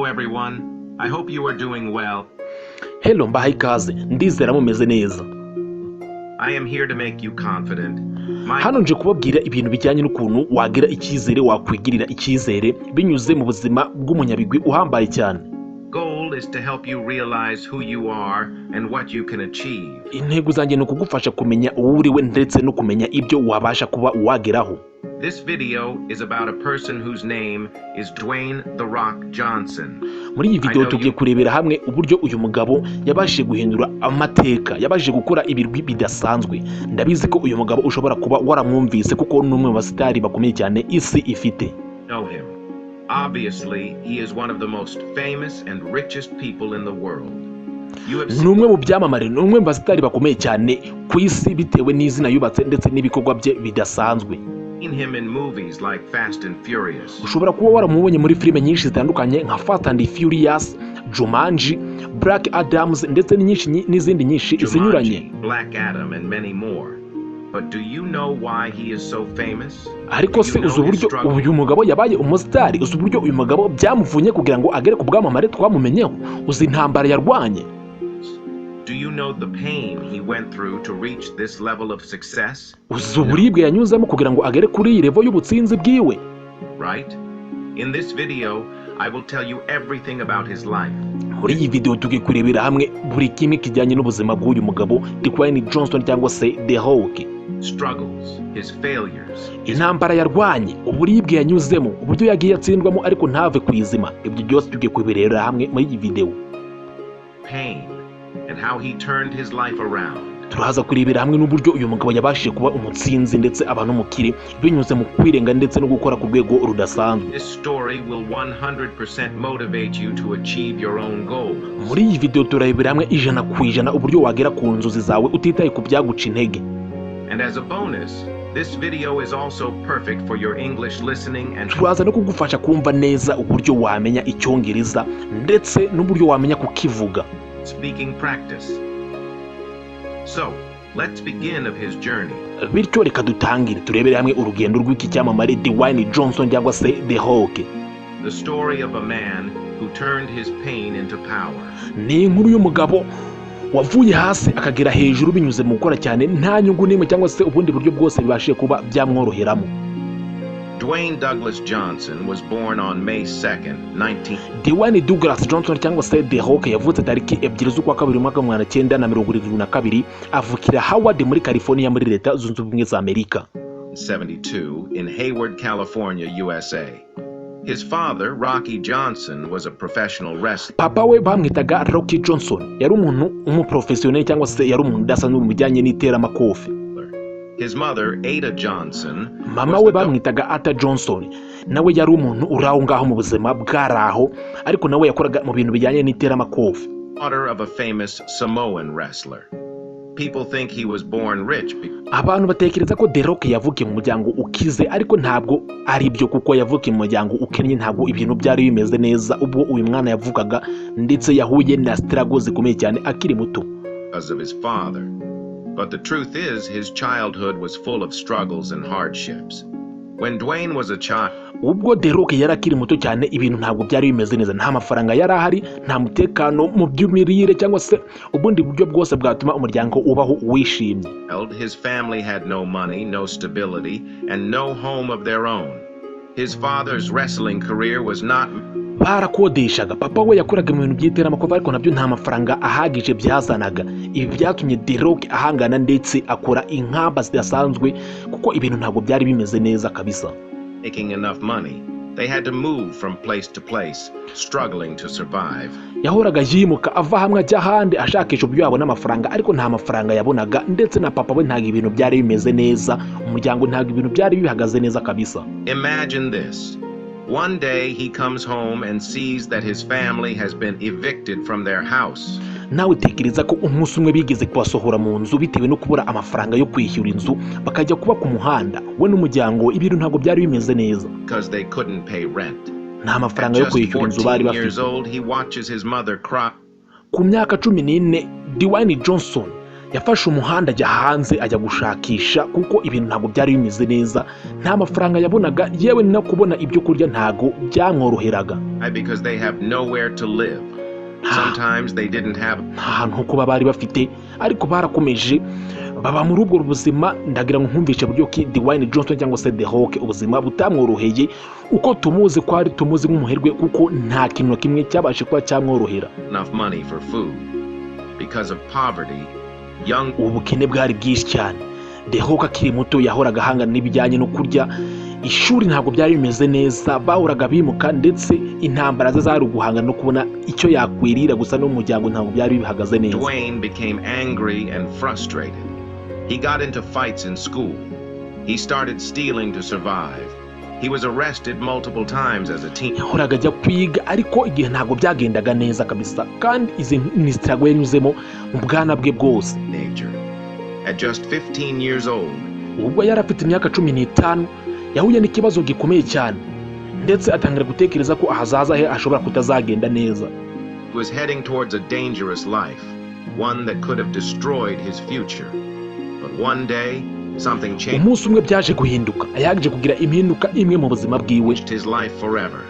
Hello, everyone. I hope you are doing well. Hello, mbahaye ikaze, ndizera mumeze neza. I am here to make you confident. My Hano nje kubabwira ibintu bijyanye n'ukuntu wagira icyizere, wakwigirira icyizere binyuze mu buzima bw'umunyabigwi uhambaye cyane. Goal is to help you realize who you are and what you can achieve. Intego zanjye ni ukugufasha kumenya uwo uriwe ndetse no kumenya ibyo wabasha kuba wageraho. This video is about a person whose name is Dwayne "The Rock" Johnson. Muri iyi video tugiye kurebera hamwe uburyo uyu mugabo yabashije guhindura amateka, yabashije gukora ibirwi bidasanzwe. Ndabizi ko uyu mugabo ushobora kuba waramwumvise, kuko ni umwe mu basitari bakomeye cyane isi ifite. Know him. Obviously, he is one of the most famous and richest people in the world. You have Ni umwe mu byamamare, ni umwe mu basitari bakomeye cyane ku isi bitewe n'izina yubatse ndetse n'ibikorwa bye bidasanzwe. Seen him in movies like Fast and Furious, Ushobora kuba waramubonye muri filime nyinshi zitandukanye nka Fast and Furious, Jumanji, Black Adams ndetse n'izindi nyinshi zinyuranye. Jumanji, Black Adam, and many more. But do you know why he is so famous? Ariko se uzi uburyo uyu mugabo yabaye umusitari? Uzi uburyo uyu mugabo byamuvunye kugira ngo agere ku bwamamare twamumenyeho? Uzi intambara yarwanye? Do you know the pain he went through to reach this level of success? Uzi uburibwe yanyuzemo kugira ngo agere kuri iyi level y'ubutsinzi bwiwe? Right? In this video, I will tell you everything about his life. Muri iyi video tugiye kurebera hamwe buri kimwe kijyanye n'ubuzima bw'uyu mugabo Dwayne Johnson cyangwa se The Rock. Struggles, his failures, his Intambara yarwanye, uburibwe yanyuzemo, uburyo yagiye atsindwamo ariko ntave ku izima, ibyo byose tugiye kubirebera hamwe muri iyi video. Pain, and how he turned his life around. Turaza kurebera hamwe n'uburyo uyu mugabo yabashije kuba umutsinzi ndetse aba n'umukire binyuze mu kwirenga ndetse no gukora ku rwego rudasanzwe. This story will 100% motivate you to achieve your own goals. Muri iyi video turarebera hamwe 100% uburyo wagera ku nzozi zawe utitaye ku byaguca intege. And as a bonus, this video is also perfect for your English listening and Turaza no kugufasha kumva neza uburyo wamenya Icyongereza ndetse n'uburyo wamenya kukivuga. Speaking practice. So, let's begin of his journey. Bityo reka dutangire turebere hamwe urugendo rw'iki cyamamare Dwayne Johnson cyangwa se The Rock. The story of a man who turned his pain into power. Ni inkuru y'umugabo wavuye hasi akagera hejuru binyuze mu gukora cyane, nta nyungu n'imwe cyangwa se ubundi buryo bwose bibashije kuba byamworoheramo. Dwayne Douglas Johnson was born on May 2nd, 19. Dwayne Douglas Johnson cyangwa se The Rock yavutse tariki 2 z'ukwa kabiri mu mwaka wa 1972, avukira Hayward muri California muri Leta Zunze Ubumwe za Amerika. 72 in Hayward, California, USA. His father, Rocky Johnson, was a professional wrestler. Papa we bamwitaga Rocky Johnson, yari umuntu w'umuprofesiyoneri cyangwa se yari umuntu udasanzwe mu bijyanye n'iteramakofe. His mother, Ada Johnson, Mama was we the bamwitaga Ada Johnson, nawe yari umuntu uri aho ngaho mu buzima bwari aho, ariko nawe yakoraga mu bintu bijyanye n'iteramakofe. Daughter of a famous Samoan wrestler. People think he was born rich Abantu batekereza ko The Rock yavukiye mu muryango ukize, ariko ntabwo ari byo, kuko yavukiye mu muryango ukennye. Ntabwo ibintu byari bimeze neza ubwo uyu mwana yavukaga, ndetse yahuye na struggle zikomeye cyane akiri muto. Because of his father. But the truth is, his childhood was full of struggles and hardships. When Dwayne was a child, Ubwo The Rock yari akiri muto cyane, ibintu ntabwo byari bimeze neza. Nta mafaranga yari ahari, nta mutekano mu by'imirire cyangwa se ubundi buryo bwose bwatuma umuryango ubaho wishimye. His family had no money, no stability, and no home of their own. His father's wrestling career was not Barakodeshaga. Papa we yakoraga mu bintu by'iteramakofe, ariko nabyo nta mafaranga ahagije byazanaga. Ibi byatumye The Rock ahangana ndetse akora inkamba zidasanzwe, kuko ibintu ntabwo byari bimeze neza kabisa. Making enough money. They had to move from place to place, struggling to survive. Yahoraga yimuka ava hamwe ajya ahandi ashakisha uburyo yabona amafaranga, ariko nta mafaranga yabonaga, ndetse na papa we ntabwo ibintu byari bimeze neza. Umuryango ntabwo ibintu byari bihagaze neza kabisa. Imagine this. One day he comes home and sees that his family has been evicted from their house. Nawe tekereza ko umunsi umwe bigeze kubasohora mu nzu bitewe no kubura amafaranga yo kwishyura inzu, bakajya kuba ku muhanda we n'umuryango. Ibintu ntabwo byari bimeze neza. Because they couldn't pay rent. Nta At mafaranga yo just kwishyura inzu bari 14 bafite. Years old, he watches his mother cry Ku myaka 14, Dwayne Johnson Yafashe umuhanda ajya hanze, ajya gushakisha, kuko ibintu ntabwo byari bimeze neza. Nta mafaranga yabonaga, yewe no kubona ibyo kurya ntabwo byamworoheraga. Because they have nowhere to live. Sometimes they didn't have Nta hantu ho kuba bari bafite, ariko barakomeje baba muri ubwo buzima. Ndagira ngo nkumvishe buryo ki Dwayne Johnson cyangwa se The Rock ubuzima butamworoheye uko tumuzi, ko ari tumuzi nk'umuherwe, kuko nta kintu na kimwe cyabashe kuba cyamworohera. enough money for food. Because of poverty, young Ubukene bwari bwinshi cyane. The Rock akiri muto yahoraga ahangana n'ibijyanye no kurya. Ishuri ntabwo byari bimeze neza, bahoraga bimuka, ndetse intambara ze zari uguhangana no kubona icyo yakwirira gusa, n'umuryango ntabwo byari bihagaze neza. Dwayne became angry and frustrated. He got into fights in school. He started stealing to survive. He was arrested multiple times as a teen. Yahoraga ajya kwiga, ariko igihe ntabwo byagendaga neza kabisa, kandi izi ni struggle yanyuzemo mu bwana bwe bwose. Teenager. At just 15 years old, Ubwo yari afite imyaka 15, yahuye n'ikibazo gikomeye cyane, ndetse atangira gutekereza ko ahazaza he ashobora kutazagenda neza. He was heading towards a dangerous life, one that could have destroyed his future. But one day, something changed Umunsi umwe byaje guhinduka, yaje kugira impinduka imwe mu buzima bwiwe. his life forever.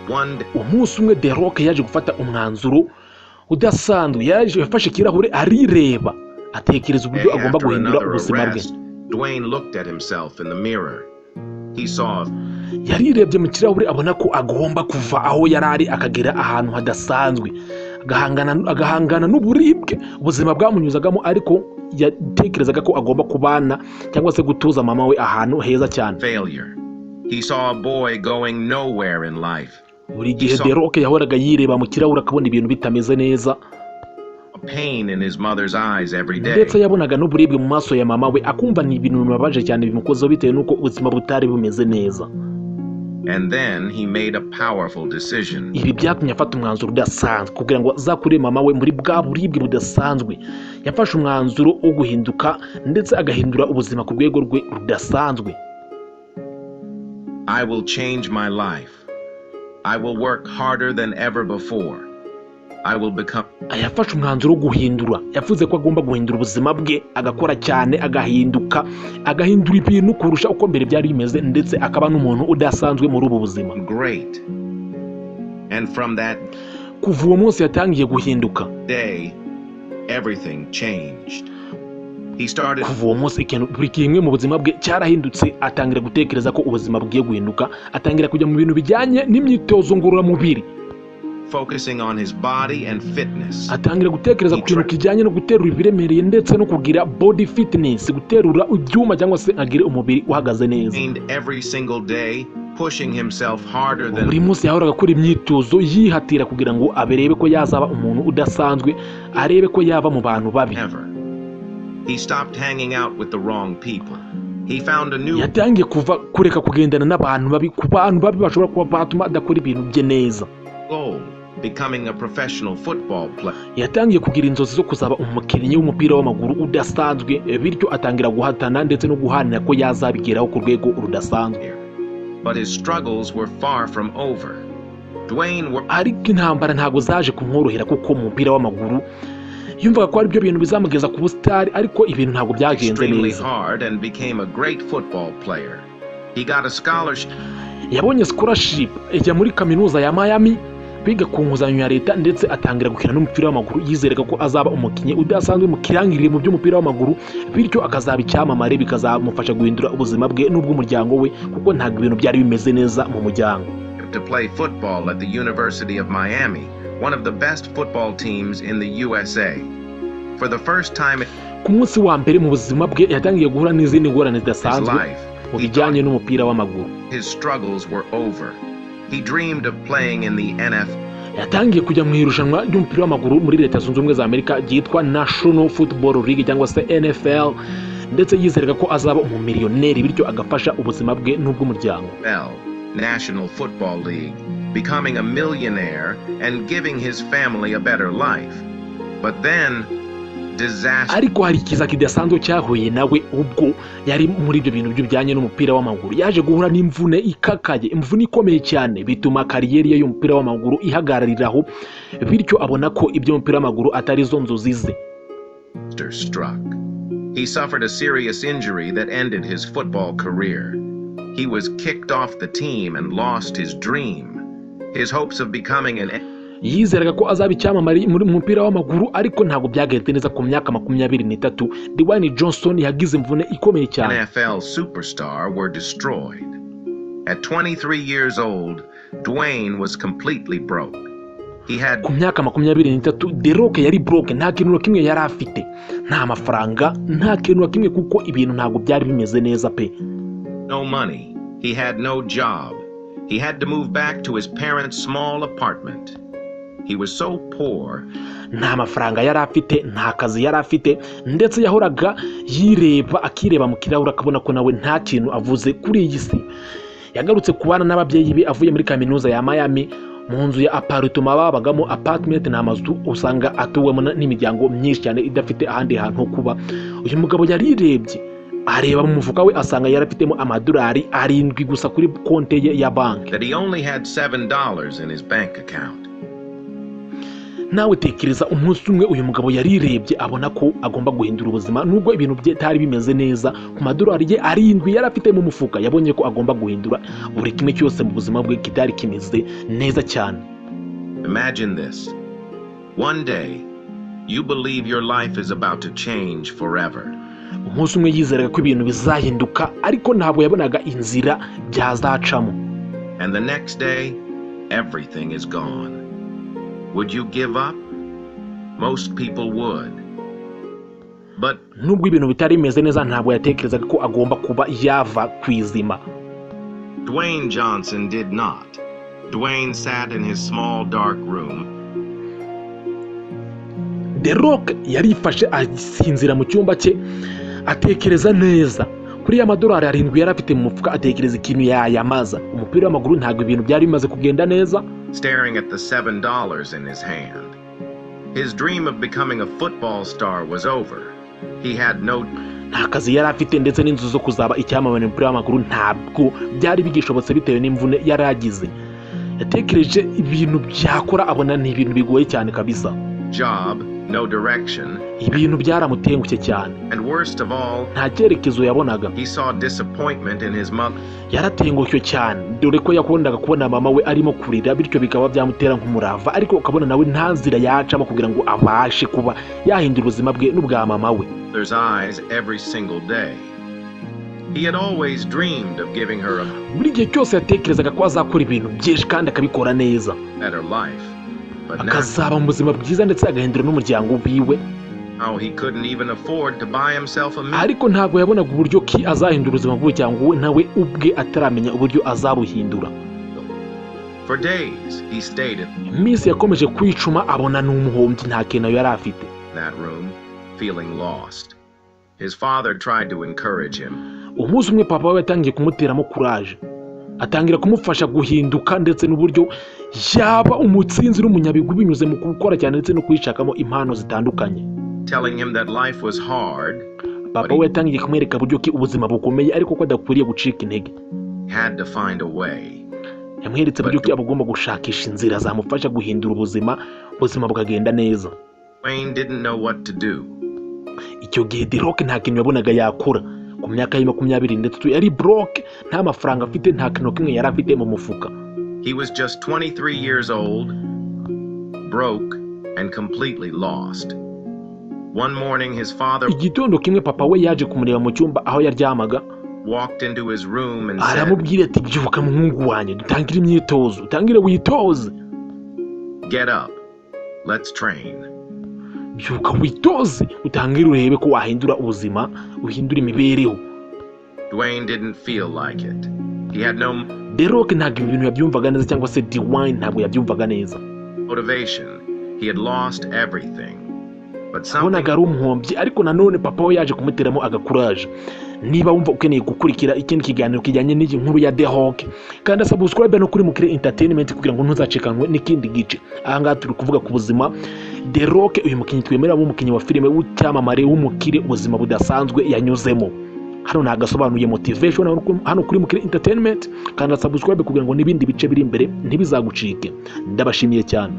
One day, Umunsi umwe The Rock yaje gufata umwanzuro udasanzwe. Yaje yafashe ikirahure arireba, atekereza uburyo agomba after guhindura another ubuzima bwe. arrest, Dwayne looked at himself in the mirror. He saw a Yarirebye mu kirahure, abona ko agomba kuva aho yari ari akagera ahantu hadasanzwe, agahangana n'uburibwe ubuzima bwamunyuzagamo, ariko yatekerezaga ko agomba kubana cyangwa se gutuza mama we ahantu heza cyane. failure. He saw a boy going nowhere in life. Buri gihe The Rock yahoraga yireba mu kirahure akabona ibintu bitameze neza. Pain in his mother's eyes every day. Ndetse yabonaga n'uburibwe mu maso ya mama we, akumva ni ibintu bimubabaje cyane bimukozeho, bitewe n'uko ubuzima butari bumeze neza. And then he made a powerful decision. Ibi byatumye afata umwanzuro udasanzwe kugira ngo azakure mama we muri bwa buribwe budasanzwe. Yafashe umwanzuro wo guhinduka, ndetse agahindura ubuzima ku rwego rwe rudasanzwe. "I will change my life. I will work harder than ever before. I will become Yafashe umwanzuro wo guhindura. Yavuze ko agomba guhindura ubuzima bwe, agakora cyane, agahinduka, agahindura ibintu kurusha uko mbere byari bimeze, ndetse akaba n'umuntu udasanzwe muri ubu buzima. great." And from that Kuva uwo munsi yatangiye guhinduka. day, everything changed. He started Kuva uwo munsi ikintu buri kimwe mu buzima bwe cyarahindutse. Atangira gutekereza ko ubuzima bugiye guhinduka, atangira kujya mu bintu bijyanye n'imyitozo ngororamubiri. focusing on his body and fitness. Atangira gutekereza ku kintu kijyanye no guterura ibiremereye, ndetse no kugira body fitness, guterura ibyuma cyangwa se agire umubiri uhagaze neza. Trained every single day, pushing himself harder than Buri munsi yahoraga akora imyitozo, yihatira kugira ngo aberebe ko yazaba umuntu udasanzwe, arebe ko yava mu bantu babi. ever. He stopped hanging out with the wrong people. He found a new Yatangiye kuva kureka kugendana n'abantu babi, ku bantu babi bashobora kuba batuma adakora ibintu bye neza. goal, becoming a professional football player. Yatangiye kugira inzozi zo kuzaba umukinnyi w'umupira w'amaguru udasanzwe, bityo atangira guhatana ndetse no guharanira ko yazabigeraho ku rwego rudasanzwe. But his struggles were far from over. Dwayne worked Ariko intambara ntabwo zaje kumworohera, kuko mu mupira w'amaguru yumvaga ko ari byo bintu bizamugeza ku busitari, ariko ibintu ntabwo byagenze extremely neza. hard and became a great football player. He got a scholarship Yabonye scholarship, ijya muri kaminuza ya Miami biga ku nguzanyo ya leta, ndetse atangira gukina n'umupira w'amaguru, yizeraga ko azaba umukinnyi udasanzwe mu kirangirire mu by'umupira w'amaguru, bityo akazaba icyamamare, bikazamufasha guhindura ubuzima bwe n'ubw'umuryango we, kuko ntabwo ibintu byari bimeze neza mu muryango. to play football at the University of Miami, one of the best football teams in the USA. For the first time in Ku munsi wa mbere mu buzima bwe yatangiye guhura n'izindi ngorane his zidasanzwe life, mu he bijyanye thought n'umupira w'amaguru. his struggles were over. He dreamed of playing in the NFL Yatangiye kujya mu irushanwa ry'umupira w'amaguru muri Leta Zunze Ubumwe za Amerika ryitwa National Football League cyangwa se NFL, ndetse yizeraga ko azaba umumiliyoneri, bityo agafasha ubuzima bwe n'ubw'umuryango. National Football League, becoming a millionaire and giving his family a better life. But then, disaster Ariko hari ikiza kidasanzwe cyahuye nawe ubwo yari muri ibyo bintu bijyanye n'umupira w'amaguru. Yaje guhura n'imvune ikakaye, imvune ikomeye cyane, bituma career ye y'umupira w'amaguru ihagarariraho, bityo abona ko iby'umupira w'amaguru atari zo nzozi ze. Struck. He suffered a serious injury that ended his football career. He was kicked off the team and lost his dream. His hopes of becoming an Yizeraga ko azaba icyamamare muri mu mupira w'amaguru, ariko ntabwo byagenze neza. Ku myaka 23, Dwayne Johnson yagize imvune ikomeye cyane. NFL superstar were destroyed. At 23 years old, Dwayne was completely broke. He had Ku myaka 23, The Rock yari broke, nta kintu na kimwe yari afite, nta mafaranga, nta kintu na kimwe, kuko ibintu ntabwo byari bimeze neza pe. no money. He had no job. He had to move back to his parents' small apartment. He was so poor Nta mafaranga yari afite, nta kazi yari afite, ndetse yahoraga yireba, akireba mu kirahure, akabona ko nawe nta kintu avuze kuri iyi si. Yagarutse kubana n'ababyeyi be avuye muri kaminuza ya Miami, mu nzu ya apartment babagamo. Apartment ni amazu usanga atuwemo n'imiryango myinshi cyane idafite ahandi hantu ho kuba. Uyu mugabo yarirebye, areba mu mufuka we, asanga yarafitemo amadolari 7 gusa kuri konte ye ya banki. that he only had $7 in his bank account. Nawe tekereza, umunsi umwe uyu mugabo yarirebye, abona ko agomba guhindura ubuzima. Nubwo ibintu bye bitari bimeze neza, ku madolari ye 7 yari afite mu mufuka, yabonye ko agomba guhindura buri kimwe cyose mu buzima bwe kitari kimeze neza cyane. Imagine this. One day, you believe your life is about to change forever. Umunsi umwe yizeraga ko ibintu bizahinduka, ariko ntabwo yabonaga inzira byazacamo. And the next day, everything is gone. Would you give up? Most people would. But Nubwo ibintu bitari bimeze neza, ntabwo yatekerezaga ko agomba kuba yava ku izima. Dwayne Johnson did not. Dwayne sat in his small dark room The Rock yarifashe, asinzira mu cyumba cye, atekereza neza kuri ya madolari 7 yari afite mu mufuka, atekereza ikintu yayamaza. Umupira w'amaguru ntabwo ibintu byari bimaze kugenda neza. staring at the $7 in his hand. His dream of becoming a football star was over. He had no Nta kazi yari afite, ndetse n'inzozi zo kuzaba icyamamare mu mupira w'amaguru ntabwo byari bigishobotse bitewe n'imvune yari agize. Yatekereje ibintu byakora, abona ni ibintu bigoye cyane kabisa. job, no direction, Ibintu byaramutengushye cyane. and worst of all, Nta cyerekezo yabonaga. he saw disappointment in his mother's Yaratengushye cyane, dore ko yakundaga kubona mama we arimo kurira, bityo bikaba byamutera nk'umurava, ariko ukabona nawe nta nzira yacamo kugira ngo abashe kuba yahindura ubuzima bwe n'ubwa mama we. eyes every single day. He had always dreamed of giving her a Buri gihe cyose yatekerezaga ko azakora ibintu byinshi kandi akabikora neza, better life. But now akazaba mu buzima bwiza, ndetse agahindura n'umuryango wiwe. he couldn't even afford to buy himself a meal. Ariko ntabwo yabonaga uburyo ki azahindura ubuzima bw'umuryango we, nawe ubwe ataramenya uburyo azabuhindura. For days, he stayed in Iminsi yakomeje kwicuma, abona ni umuhombyi, nta kintu yari afite. that room, feeling lost. His father tried to encourage him, Umunsi umwe papa we yatangiye kumuteramo courage, atangira kumufasha guhinduka, ndetse n'uburyo yaba umutsinzi n'umunyabigwi binyuze mu gukora cyane ndetse no kwishakamo impano zitandukanye. telling him that life was hard, Papa we yatangiye kumwereka uburyo ki ubuzima bukomeye, ariko ko adakwiriye gucika intege. had to find a way. Yamweretse uburyo ki aba agomba gushakisha inzira zamufasha guhindura ubuzima, ubuzima bukagenda neza. Dwayne didn't know what to do. Icyo gihe The Rock nta kintu yabonaga yakora. Ku myaka ye 23 yari broke, nta mafaranga afite, nta kintu na kimwe yari afite mu mufuka. He was just 23 years old, broke, and completely lost. One morning, his father Igitondo kimwe papa we yaje kumureba mu cyumba aho yaryamaga, walked into his room and said, aramubwira ati: "Byuka muhungu wanjye, dutangire imyitozo, utangire witoze." "Get up. Let's train." "Byuka witoze, utangire urebe ko wahindura ubuzima, uhindura imibereho." Dwayne didn't feel like it. He had no The Rock ntabwo ibi bintu yabyumvaga neza, cyangwa se Dwayne ntabwo yabyumvaga neza. motivation. He had lost everything. But something Abonaga ari umuhombyi, ariko nanone papa we yaje kumuteramo aga courage. Niba wumva ukeneye gukurikira ikindi kiganiro kijyanye n'iyi nkuru ya The Rock, kandi subscribe no kuri Mukire Entertainment kugira ngo ntuzacikanwe n'ikindi gice. Aha ngaha turi kuvuga ku buzima The Rock, uyu mukinnyi twemera w'umukinnyi wa filime w'icyamamare, w'umukire, ubuzima budasanzwe yanyuzemo. Hano ni agasobanuye motivation hano kuri Mukire Entertainment. Kandi subscribe kugira ngo n'ibindi bice biri imbere ntibizagucike. Ndabashimiye cyane.